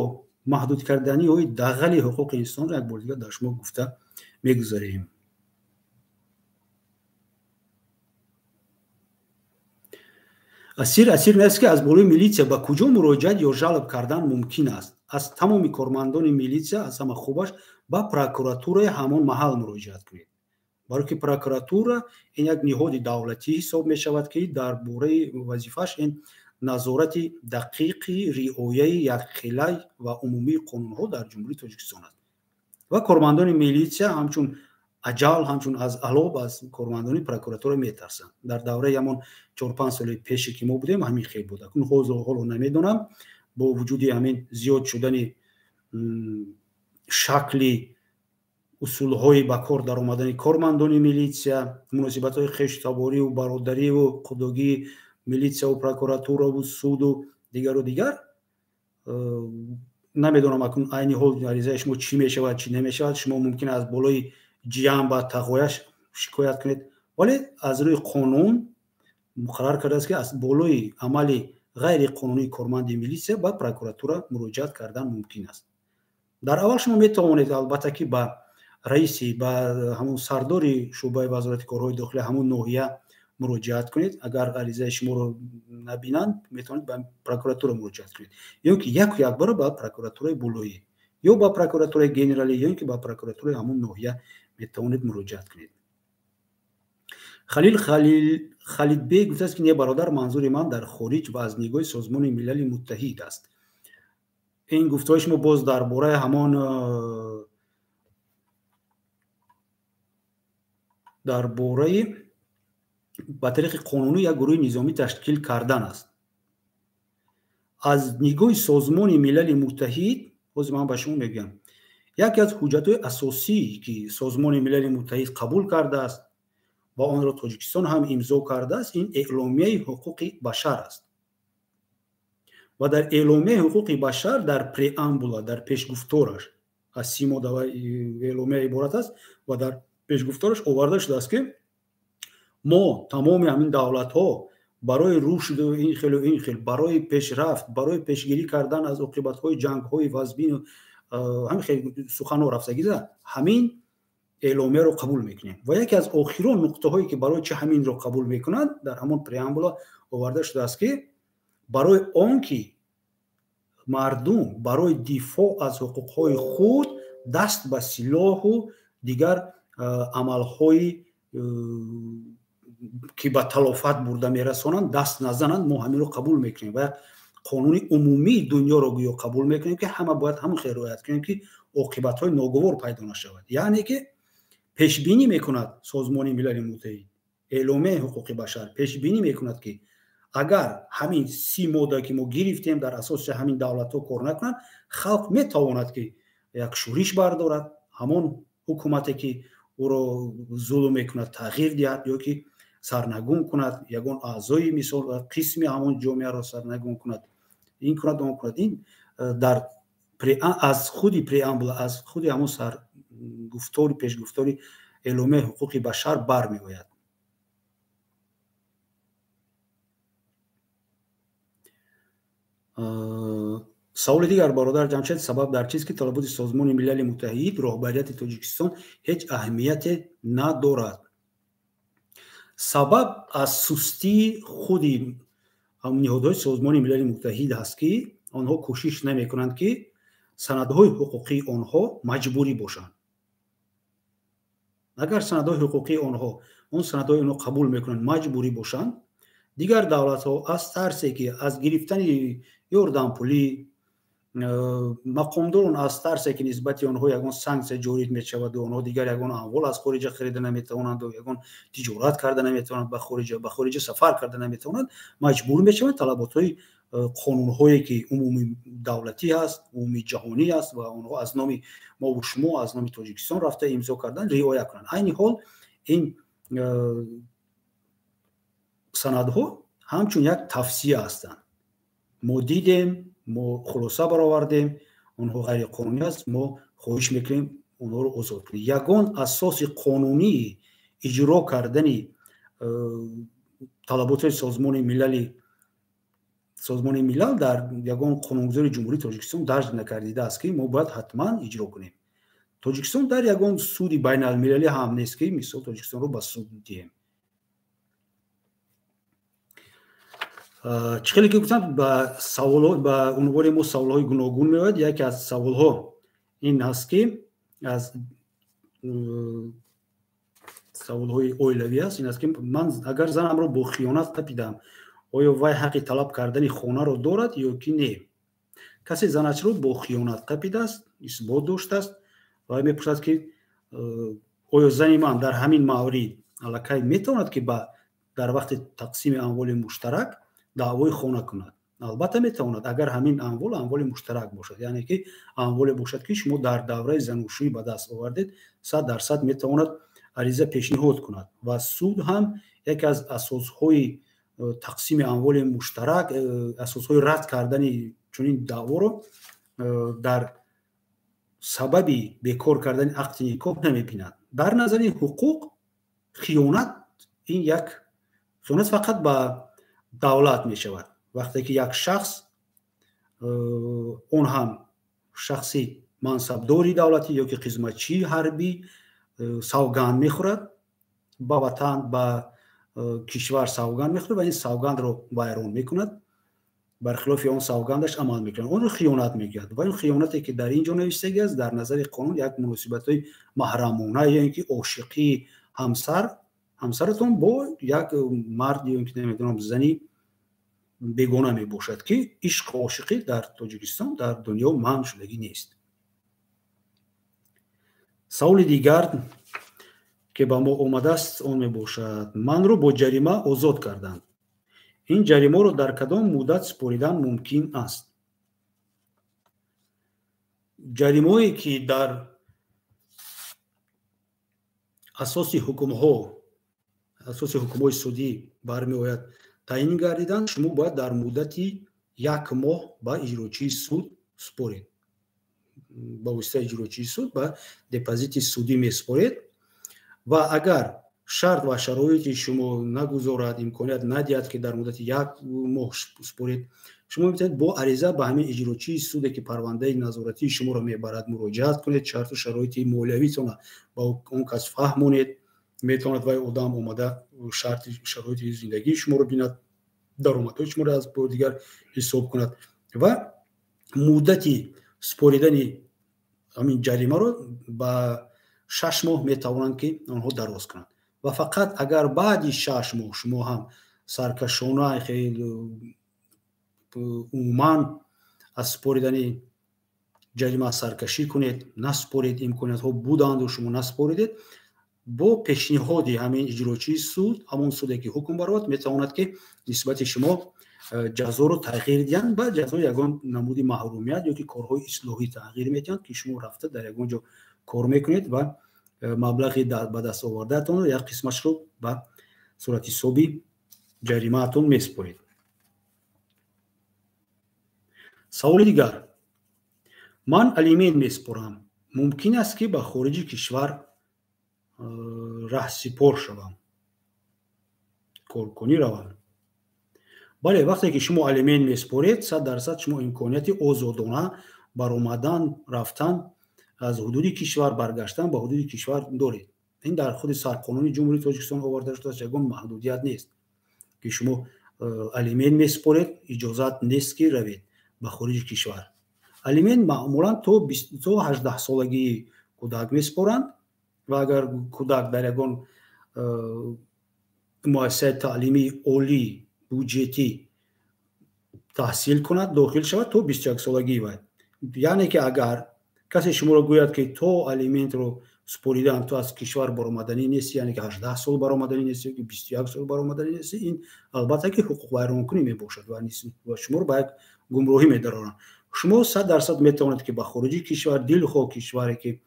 маҳдуд карданиҳои дағали ҳуқуқи инсонро як бор дигар дар шумо гуфта мегузарем. Асир нест, ки аз болои милитсия ба куҷо муроҷиат ё жалб кардан мумкин аст. Аз тамоми кормандони милитсия аз ҳама хубаш ба прокуратураи ҳамон маҳал муроҷиат кунед. Барои ки прокуратура ин як ниҳоди давлатӣ ҳисоб мешавад, ки дар бораи вазифааш ин назорати дақиқи риояи якхела ва умумии қонунҳо дар Ҷумҳурии Тоҷикистон аст. Ва кормандони милитсия ҳамчун аҷал, ҳамчун аз алоб аз кормандони прокуратура метарсанд. Дар давраи ҳамон 4-5 соли пеше ки мо будем, ҳамин хел буд. Акнун ҳоло намедонам, бо вуҷуди ҳамин зиёд шудани шакли усулҳои ба кор даромадани кормандони милитсия, муносибатҳои хештабориву бародариву худогии милитсияву прокуратураву суду дигару дигар, намедонам акнун айни ҳол аризаи шумо чӣ мешавад, чӣ намешавад. Шумо мумкин аз болои ҷиям ба тағояш шикоят кунед, вале аз рӯи қонун муқаррар кардааст, ки аз болои амали ғайриқонунии корманди милитсия ба прокуратура муроҷиат кардан мумкин аст. Дар аввал шумо метавонед албатта ки ба раиси, ба ҳамон сардори шӯъбаи вазорати корҳои дохилӣ ҳамон ноҳия муроҷиат кунед. Агар аризаи шуморо набинанд, метавонед ба прокуратура муроҷиат кунед, ё ки яку якбора ба прокуратураи болоӣ ё ба прокуратураи генералӣ, ё ки ба прокуратураи ҳамон ноҳия метавонед муроҷиат кунед. Халил Халидбек гуфтааст, ки не, бародар, манзури ман дар хориҷ ва аз нигоҳи Созмони Милали Муттаҳид аст. Ин гуфтаҳои шумо боз дар бораи ҳамон дар бораи ба тариқи қонунӣ як гурӯҳи низомӣ ташкил кардан аст. Аз нигоҳи Созмони Милали Муттаҳид, ҳозир ман ба шумо мегӯям, яке аз ҳуҷҷатҳои асосӣ, ки Созмони Милали Муттаҳид қабул кардааст ва онро Тоҷикистон ҳам имзо кардааст, ин эъломияи ҳуқуқи башар аст. Ва дар эъломияи ҳуқуқи башар дар преамбула, дар пешгуфтораш, аз 30 модда эъломия иборат аст, ва дар пешгуфтораш оварда шудааст, ки мо тамоми ҳамин давлатҳо барои рушду ин хелу ин хел, барои пешрафт, барои пешгирӣ кардан аз оқибатҳои ҷангҳои вазбину ҳамин хел суханҳо рафтагиза, ҳамин эъломияро қабул мекунем. Ва яке аз охирон нуқтаҳое, ки барои чӣ ҳаминро қабул мекунанд, дар ҳамон преамбула оварда шудааст, ки барои он ки мардум барои дифоъ аз ҳуқуқҳои худ даст ба силоҳу дигар амалҳои ки ба талофат бурда мерасонанд, даст назананд. Мо ҳаминро қабул мекунем ва қонуни умумии дунёро гӯё қабул мекунем, ки ҳама бояд ҳамон хел риоят кунем, ки оқибатҳои ногувор пайдо нашавад. Яъне ки пешбинӣ мекунад Созмони Милали Муттаҳид, эъломияи ҳуқуқи башар пешбинӣ мекунад, ки агар ҳамин 30 модда, ки мо гирифтем, дар асоси ҳамин давлатҳо кор накунанд, халқ метавонад, ки як шӯриш бардорад, ҳамон ҳукумате, ки ӯро зулм мекунад, тағйир диҳад ё ки сарнагун кунад, ягон аъзои, мисол, қисми ҳамон ҷомеаро сарнагун кунад, ин кунад, он кунад. Ин дар аз худи преамбула, аз худи ҳамон саргуфтори, пешгуфтори эъломияи ҳуқуқи башар бармеояд. Саволи дигар, бародар Ҷамшед: сабаб дар чист, ки талаботи Созмони Милали Муттаҳид роҳбарияти Тоҷикистон ҳеҷ аҳамияте надорад? Сабаб аз сустии худи ниҳодҳои Созмони Милали Муттаҳид ҳаст, ки онҳо кӯшиш намекунанд, ки санадҳои ҳуқуқии онҳо маҷбурӣ бошанд. Агар санадҳои ҳуқуқии онҳо, он санадҳои онҳо қабул мекунанд, маҷбурӣ бошанд, дигар давлатҳо аз тарсе, ки аз гирифтани ёрдампулӣ, мақомдорон аз тарсе, ки нисбати онҳо ягон санксия ҷорӣ мешаваду онҳо дигар ягон амвол аз хориҷа харида наметавонанду ягон тиҷорат карда наметавонанд, ба хориҷа сафар карда наметавонанд, маҷбур мешаванд талаботҳои қонунҳое, ки умумии давлатӣ ҳаст, умумии ҷаҳонӣ аст ва онҳо аз номи мову шумо, аз номи Тоҷикистон рафта имзо кардан, риоя кунанд. Айни ҳол ин санадҳо ҳамчун як тавсия ҳастанд. Мо дидем, мо хулоса баровардем, онҳо ғайриқонунӣ аст, мо хоҳиш мекунем, онҳоро озод кунед. Ягон асоси қонунии иҷро кардани талаботи Созмони Милал дар ягон қонунгузори Ҷумҳурии Тоҷикистон дарҷ накардидааст, ки мо бояд ҳатман иҷро кунем. Тоҷикистон дар ягон суди байналмилалӣ ҳам нест, ки мисол Тоҷикистонро ба суд диҳем. Чӣ хеле ки гуфтам, ба саволҳо, ба унвони мо саволҳои гуногун меояд. Яке аз саволҳо ин ҳаст, ки аз саволҳои оилавӣ аст, ин аст, ки ман агар занамро бо хиёнат қапидам, оё вай ҳаққи талаб кардани хонаро дорад ё ки не? Касе занашро бо хиёнат қапидааст, исбот доштааст ва мепурсад, ки оё зани ман дар ҳамин маврид аллакай метавонад, ки ба дар вақти тақсими амволи муштарак даъвои хона кунад? Албатта, метавонад, агар ҳамин амвол амволи муштарак бошад, яъне ки амволе бошад, ки шумо дар давраи занушӯӣ ба даст овардед, 100% метавонад ариза пешниҳод кунад. Ва суд ҳам яке аз асосҳои тақсими амволи муштарак, асосҳои рад кардани чунин даъворо дар сабаби бекор кардани ақди никоҳ намебинад. Дар назари ҳуқуқ хиёнат, ин як хиёнат фақат ба давлат мешавад, вақте ки як шахс, он ҳам шахси мансабдори давлатӣ ё ки хизматчии ҳарбӣ, савганд мехӯрад ба ватан, ба кишвар савганд мехӯрад ва ин савгандро вайрон мекунад, бархилофи он савгандаш амал мекунад, онро хиёнат мегӯяд. Ва ин хиёнате, ки дар ин ҷо навиштагӣ аст, дар назари қонун як муносибатҳои маҳрамона ё ин ки ошиқии ҳамсаратон бо як мард ё ин ки, намедонам, зани бегона мебошад, ки ишқу ошиқӣ дар Тоҷикистон, дар дунё манъ шудагӣ нест. Саволи дигар, ки ба мо омадааст, он мебошад: манро бо ҷарима озод карданд, ин ҷаримаро дар кадом муддат супоридан мумкин аст? Ҷаримое, ки дар асоси ҳукмҳо, асоси ҳукмҳои судӣ бармеояд, таъин гардиданд, шумо бояд дар муддати як моҳ ба иҷрочии суд супоред. Ба воситаи иҷрочии суд ба депозити судӣ месупоред. Ва агар шарт ва шароити шумо нагузорад, имконият надиҳад, ки дар муддати як моҳ супоред, шумо метавонед бо ариза ба ҳамин иҷрочии суде, ки парвандаи назоратии шуморо мебарад, муроҷиат кунед, шарту шароити молиявитона ба он кас фаҳмонед. Метавонад вай одам омада шарти шароити зиндагии шуморо бинад, даромадҳои шуморо аз бори дигар ҳисоб кунад ва муддати супоридани ҳамин ҷаримаро ба 6 моҳ метавонанд, ки онҳо дароз кунанд. Ва фақат агар баъди 6 моҳ шумо ҳам саркашона хеле умуман аз супоридани ҷарима саркашӣ кунед, насупоред, имкониятҳо буданду шумо насупоридед, бо пешниҳоди ҳамин иҷрочии суд, ҳамон суде ки ҳукм баровард, метавонад ки нисбати шумо ҷазоро тағйир диҳанд ба ҷазои ягон намуди маҳрумият ё ки корҳои ислоҳӣ тағйир медиҳанд, ки шумо рафта дар ягон ҷо кор мекунед ва маблағи ба даст овардаатонро як қисмашро ба суратҳисоби ҷаримаатон месупоред. Саволи дигар: ман алимент месупорам, мумкин аст ки ба хориҷи кишвар раҳсипор шавам, коркунӣ равам? Бале, вақте ки шумо алимент месупоред, 100% шумо имконияти озодона баромадан, рафтан аз ҳудуди кишвар, баргаштан ба ҳудуди кишвар доред. Ин дар худи сарқонуни Ҷумҳурии Тоҷикистон оварда шудааст, ягон маҳдудият нест ки шумо алимент месупоред, иҷозат нест ки равед ба хориҷи кишвар. Алимент маъмулан то 18 солагии кӯдак месупоранд ва агар кӯдак дар ягон муассисаи таълимии олӣ буҷетӣ таҳсил кунад, дохил шавад то 21 солагии вай. Яъне ки агар касе шуморо гӯяд ки то алиментро супоридан ту аз кишвар баромаданӣ нести, яъне ки 18 сол баромаданӣ нести ё 21 сол баромаданӣ нести, ин албатта ки ҳуқуқвайронкунӣ мебошад ва шуморо ба як гумроҳӣ медароранд. Шумо 100% метавонед ки ба хориҷи кишвар, дилхоҳ кишваре ки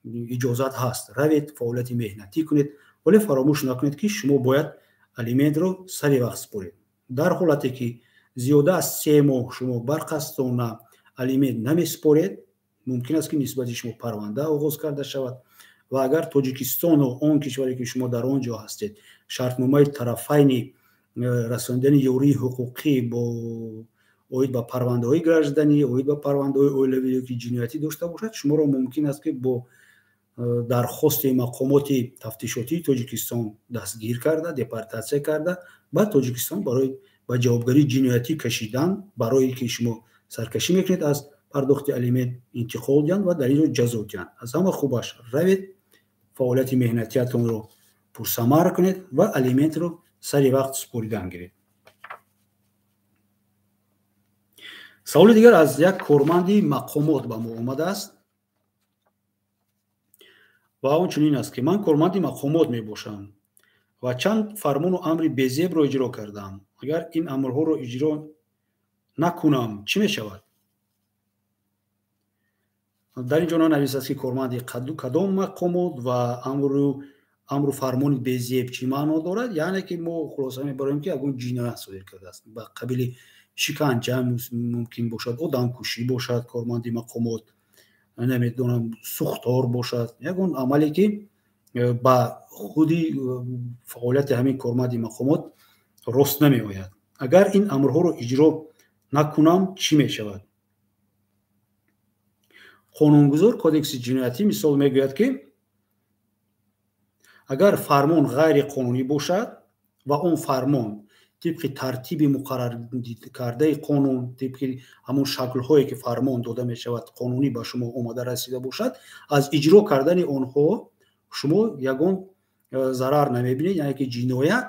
иҷозат ҳаст, равед, фаъолияти меҳнатӣ кунед, вале фаромӯш накунед ки шумо бояд алиментро сари вақт супоред. Дар ҳолате ки зиёда аз 3 моҳ шумо барқасдона алимент намесупоред, мумкин аст ки нисбати шумо парванда оғоз карда шавад ва агар Тоҷикистону он кишваре ки шумо дар он ҷо ҳастед шартномаи тарафайни расонидани ёрии ҳуқуқӣ бо оид ба парвандаҳои гражданӣ, оид ба парвандаҳои оилавӣ ё ки ҷиноятӣ дошта бошад, шуморо мумкин аст ки бо дархости мақомоти тафтишотии Тоҷикистон дастгир карда, депортатсия карда ба Тоҷикистон барои ба ҷавобгарии ҷиноятӣ кашидан, барое ки шумо саркашӣ мекунед аз пардохти алимент, интиқол диҳанд ва дар ин ҷо ҷазо диҳанд. Аз ҳама хубаш равед, фаъолияти меҳнатиятонро пурсамар кунед ва алиментро сари вақт супоридан гиред. Саволи дигар аз як корманди мақомот ба мо омадааст ва он чунин аст ки ман корманди мақомот мебошам ва чанд фармону амри безебро иҷро кардам. Агар ин амрҳоро иҷро накунам, чӣ мешавад? Дар ин ҷо нанависааст ки корманди кадом мақомот ва амру фармони безеб чӣ маъно дорад. Яъне ки мо хулоса мебарем ки ягон ҷиноят содир кардааст, ба қабили шиканҷа мумкин бошад, одамкушӣ бошад, корманди мақомот, намедонам, сухтор бошад, ягон амале ки ба худи фаъолияти ҳамин корманди мақомот рост намеояд. Агар ин амрҳоро иҷро накунам, чӣ мешавад? Қонунгузор кодекси ҷиноятӣ мисол мегӯяд ки агар фармон ғайриқонунӣ бошад ва он фармон тибқи тартиби муқарраркардаи қонун, тибқи ҳамон шаклҳое ки фармон дода мешавад, қонунӣ ба шумо омада расида бошад, аз иҷро кардани онҳо шумо ягон зарар намебинед, яъне ки ҷиноят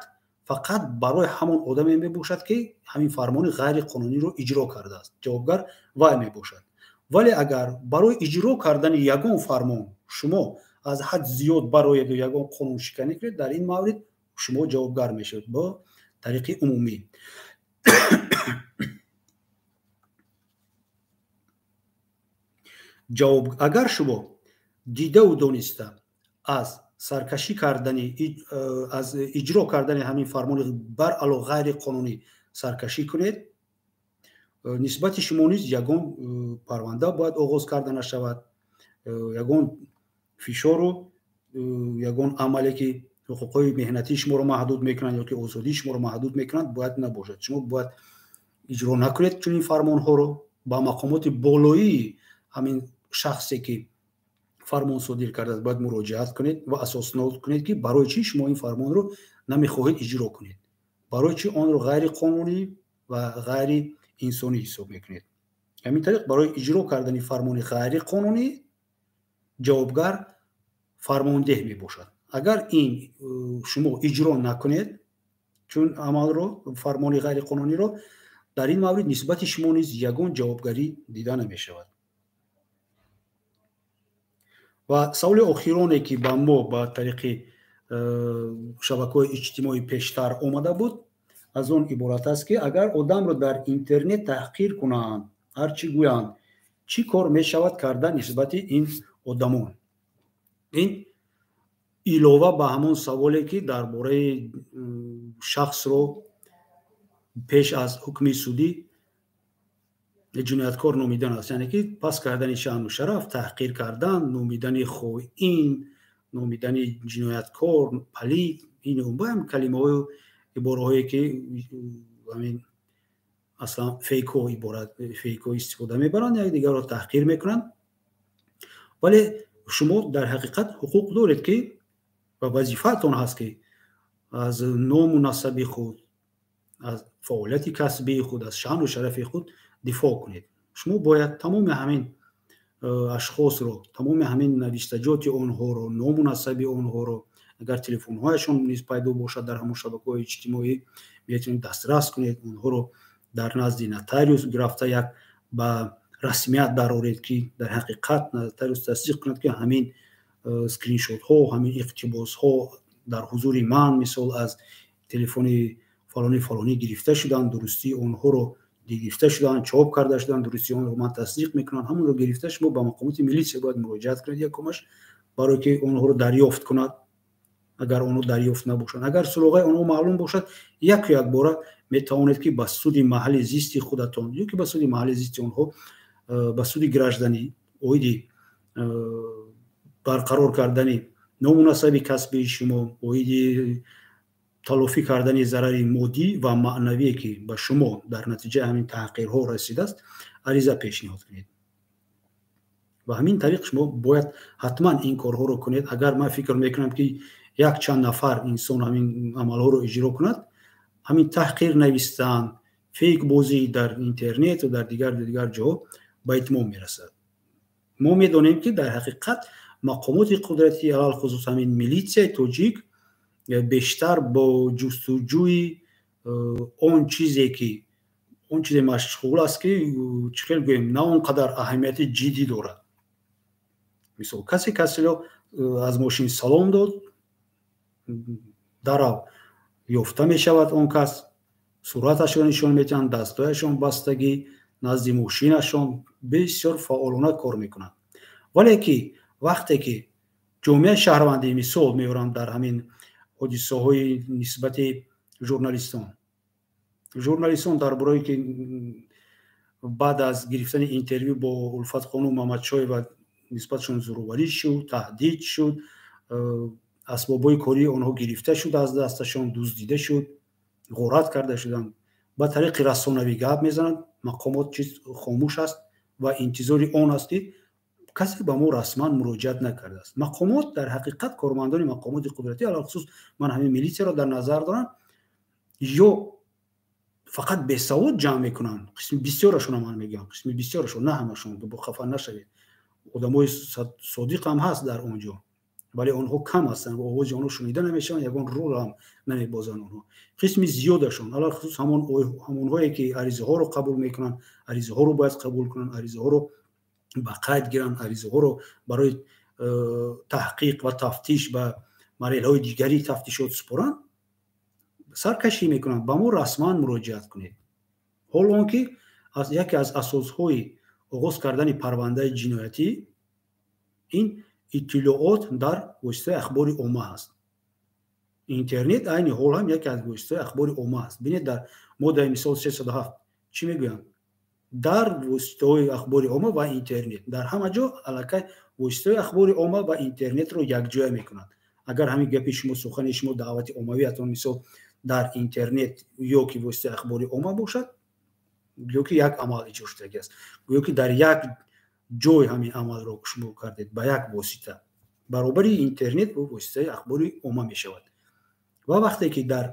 фақат барои ҳамон одаме мебошад ки ҳамин фармони ғайриқонуниро иҷро кардааст, ҷавобгар вай мебошад. Вале агар барои иҷро кардани ягон фармон шумо аз ҳад зиёд бароеду ягон қонуншиканӣ кунед, дар ин маврид шумо ҷавобгар мешавед бо тариқи умумӣ. Агар шумо дидаву дониста аз саркашӣ кардани, аз иҷро кардани ҳамин фармони баръало ғайриқонунӣ саркашӣ кунед, нисбати шумо низ ягон парванда бояд оғоз карда нашавад, ягон фишору ягон амале ки ҳуқуқҳои меҳнатии шуморо маҳдуд мекунанд ё ки озодии шуморо маҳдуд мекунанд бояд набошад. Шумо бояд иҷро накунед чунин фармонҳоро. Ба мақомоти болоии ҳамин шахсе ки фармон содир кардааст бояд муроҷиат кунед ва асоснок кунед ки барои чӣ шумо ин фармонро намехоҳед иҷро кунед, барои чӣ онро ғайриқонунӣ ва ғайриинсонӣ ҳисоб мекунед. Ҳамин тариқ барои иҷро кардани фармони ғайриқонунӣ ҷавобгар фармондеҳ мебошад. Агар ин шумо иҷро накунед, чун амалро, фармони ғайриқонуниро, дар ин маврид нисбати шумо низ ягон ҷавобгарӣ дида намешавад. Ва саволи охироне, ки ба мо ба тариқи шабакаҳои иҷтимоӣ пештар омада буд, аз он иборат аст, ки агар одамро дар интернет таҳқир кунанд, ҳар чӣ гӯянд, чӣ кор мешавад карда нисбати ин одамон? Ин илова ба ҳамон саволе, ки дар бораи шахсро пеш аз ҳукми судӣ ҷинояткор номидан аст, яъне ки паст кардани шаъну шараф, таҳқир кардан, номидани хоин, номидани ҷинояткор, палид, ин ҳам калимаҳою ибораҳое, ки ҳамин аслан фейкҳо, иборат фейкҳо истифода мебаранд, якдигарро таҳқир мекунанд. Вале шумо дар ҳақиқат ҳуқуқ доред, ки ва вазифаатон ҳаст, ки аз ному насаби худ, аз фаъолияти касбии худ, аз шаъну шарафи худ дифоъ кунед. Шумо бояд тамоми ҳамин ашхосро, тамоми ҳамин навиштаҷоти онҳоро, ному насаби онҳоро, агар телефонҳояшон низ пайдо бошад дар ҳамон шабакаҳои иҷтимоӣ, метавонед дастрас кунед, онҳоро дар назди нотариус рафта як ба расмият дароред, ки дар ҳақиқат нотариус тасдиқ кунад, ки ҳамин скриншотҳо, ҳамин иқтибосҳо дар ҳузури ман, мисол, аз телефони фалони фалонӣ гирифта шуданд, дурустии онҳоро гирифта шуданд, чоп карда шуданд, дурустии онро ман тасдиқ мекунам. Ҳамонро гирифта шумо ба мақомоти милитсия бояд муроҷиат кунед, якумаш барое ки онҳоро дарёфт кунад. Агар онҳо дарёфт набошанд, агар суроғаи онҳо маълум бошад, яку якбора метавонед, ки ба суди маҳалли зисти худатон ё ки ба суди маҳалли зисти онҳо, ба суди гражданӣ оиди барқарор кардани ному насаби касбии шумо, оиди талофӣ кардани зарари моддӣ ва маънавие, ки ба шумо дар натиҷаи ҳамин таҳқирҳо расидааст, ариза пешниҳод кунед. Ва ҳамин тариқ шумо бояд ҳатман ин корҳоро кунед. Агар ман фикр мекунам, ки як чанд нафар инсон ҳамин амалҳоро иҷро кунад, ҳамин таҳқир навистан, фейкбозӣ дар интернету дар дигар ҷоҳо ба итмом мерасад. Мо медонем, ки дар ҳақиқат мақомоти қудратӣ, алалхусус ҳамин милитсияи тоҷик, бештар бо ҷустуҷӯи он чизе, ки он чизе машғул аст, ки чӣ хел гӯем, на он қадар аҳамияти ҷиддӣ дорад. Мисол, касе касеро аз мошин салом дод, дарав ёфта мешавад он кас, сураташро нишон медиҳанд, дастҳояшон бастагӣ, назди мошинашон бисёр фаъолона кор мекунанд. Вале ки вақте ки ҷомеаи шаҳрвандӣ, мисол меорам, дар ҳамин ҳодисаҳои нисбати журналистон, дар бораи ки баъд аз гирифтани интервю бо Улфатхонум Мамадшоева нисбатшон зӯроварӣ шуд, таҳдид шуд, асбобҳои кории онҳо гирифта шуд, аз дасташон дуздида шуд, ғорат карда шуданд, ба тариқи расонавӣ гап мезананд, мақомот чиз хомӯш аст ва интизори он аст, ки касе ба мо расман муроҷиат накардааст. Мақомот дар ҳақиқат, кормандони мақомоти қудратӣ, алалхусус ман ҳамин милитсияро дар назар дорам, ё фақат бесавод ҷамъ мекунанд, қисми бисёрашона ман мегӯям, қисми бисёрашон, на ҳамашон, хафа нашавед, одамои содиқ ҳам ҳаст дар он ҷо, вале онҳо кам ҳастанд ва овози онҳо шунида намешаванд, ягон рол ҳам намебозанд онҳо. Қисми зиёдашон, алалхусус ҳамонҳое, ки аризаҳоро қабул мекунанд, аризаҳоро бояд қабул кунанд, аризаҳоро ба қайд гиранд, аризаҳоро барои таҳқиқ ва тафтиш ба марҳилаҳои дигари тафтишот супоранд, саркашӣ мекунанд, ба мо расман муроҷиат кунед. Ҳол он ки яке аз асосҳои оғоз кардани парвандаи ҷиноятӣ ин иттилоот дар воситаи ахбори омма ҳаст. Интернет айни ҳол ҳам яке аз воситаи ахбори омма аст. Бинед, дар моддаи, мисол, 307 чӣ мегӯянд? Дар воситаҳои ахбори омма ва интернет. Дар ҳама ҷо аллакай воситаҳои ахбори омма ва интернетро якҷоя мекунанд. Агар ҳамин гапи шумо, сухани шумо, даъвати оммавиятон, мисол, дар интернет ё ки воситаи ахбори омма бошад, ё ки як амал иҷро шудагӣ аст, ё ки дар як ҷой ҳамин амалро шумо кардед ба як восита, баробари интернет бо воситаи ахбори омма мешавад. Ва вақте ки дар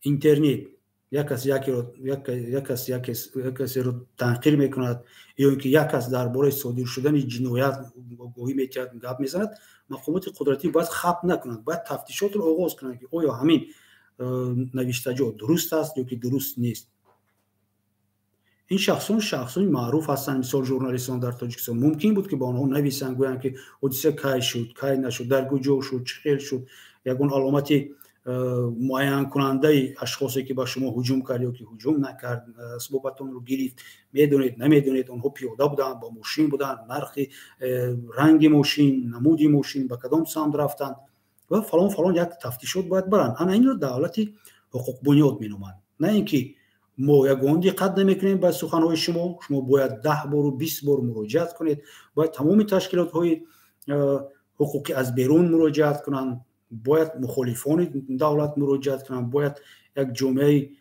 интернет Як кас як касеро танқир мекунад ё ин ки як кас дар бораи содир шудани ҷиноят огоҳӣ метиҳад, гап мезанад, мақомоти қудратӣ бояд хап накунанд, бояд тафтишотро оғоз кунанд, ки оё ҳамин навиштаҷот дуруст аст ё ки дуруст нест. Ин шахсон шахсони маъруф ҳастанд, мисол журналистон дар Тоҷикистон. Мумкин буд, ки ба онҳо нависанд, гӯянд, ки ҳодиса кай шуд, кай нашуд, дар куҷо шуд, чӣ хел шуд, ягон аломати муайянкунандаи ашхосе, ки ба шумо ҳуҷум кард ё ки ҳуҷум накард, асбобатонро гирифт, медонед, намедонед, онҳо пиёда буданд, ба мошин буданд, нархи ранги мошин, намуди мошин, ба кадом самт рафтанд ва фалон фалон як тафтишот бояд баранд. Ана инро давлати ҳуқуқбунёд меноманд. На ин ки мо ягон диққат намекунем ба суханҳои шумо, шумо бояд 10 бору 20 бор муроҷиат кунед, бояд тамоми ташкилотҳои ҳуқуқӣ аз берун муроҷиат кунанд, бояд мухолифони давлат муроҷиат кунанд, бояд як ҷомеаи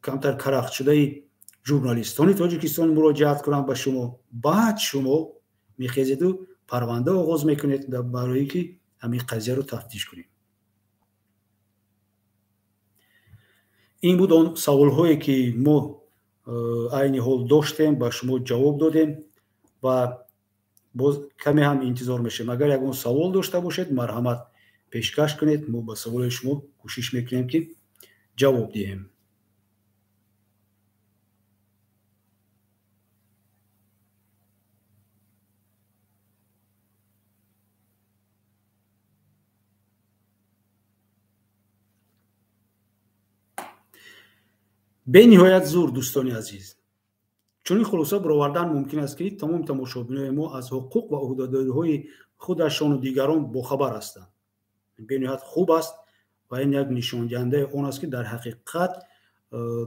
камтар карахтшудаи журналистони Тоҷикистон муроҷиат кунанд ба шумо. Баъд шумо мехезеду парванда оғоз мекунед барои ки ҳамин қазияро тафтиш кунем. Ин буд он саволҳое, ки мо айни ҳол доштем, ба шумо ҷавоб додем ва боз каме ҳам интизор мешавем. Агар ягон савол дошта бошед, марҳамат пешкаш кунед, мо ба саволи шумо кӯшиш мекунем, ки ҷавоб диҳем. Бениҳоят зур, дӯстони азиз. Чунин хулоса баровардан мумкин аст, ки тамоми тамошобинои мо аз ҳуқуқ ва ӯҳдадориҳои худашону дигарон бохабар ҳастанд. Бениҳоят хуб аст ва ин як нишондиҳандаи он аст, ки дар ҳақиқат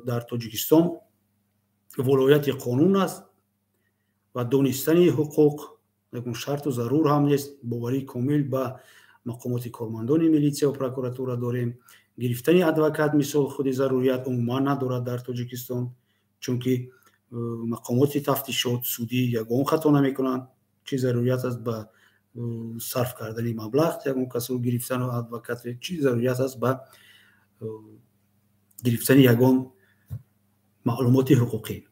дар Тоҷикистон волояти қонун аст ва донистани ҳуқуқ ягон шарту зарур ҳам нест. Боварии комил ба мақомоти кормандони милитсия ва прокуратура дорем. Гирифтани адвокат мисол худи зарурият умуман надорад дар Тоҷикистон, чунки мақомоти тафтишот судӣ ягон хато намекунанд. Чӣ зарурият аст ба сарф кардани маблағ ягон касро гирифтану адвокат, чӣ зарурият аст ба гирифтани ягон маълумоти ҳуқуқӣ.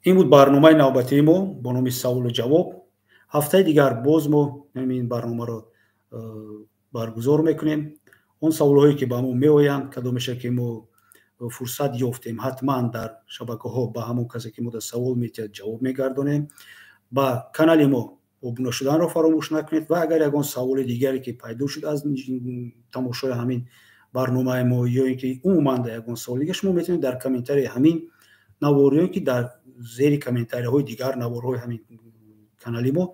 Ин буд барномаи навбатии мо бо номи саволу ҷавоб. Ҳафтаи дигар боз мо ҳамин барномаро баргузор мекунем. Он саволҳое, ки ба мо меоянд, кадомеша ки мо фурсат ёфтем, ҳатман дар шабакаҳо ба ҳамон касе, ки мо дар савол метиҳад, ҷавоб мегардонем. Ба канали мо обуна шуданро фаромӯш накунед ва агар ягон саволи дигаре, ки пайдо шуд аз тамошои ҳамин барномаи мо ё ин ки умуман дар ягон савол дигар, шумо метавонед дар комментарии ҳамин навор ё ин ки дар зери комментариҳои дигар наворҳои ҳамин канали мо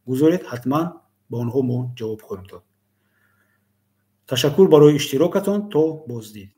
гузоред, ҳатман ба онҳо мо ҷавоб хоҳем дод. Ташаккур барои иштирокатон. То боздид.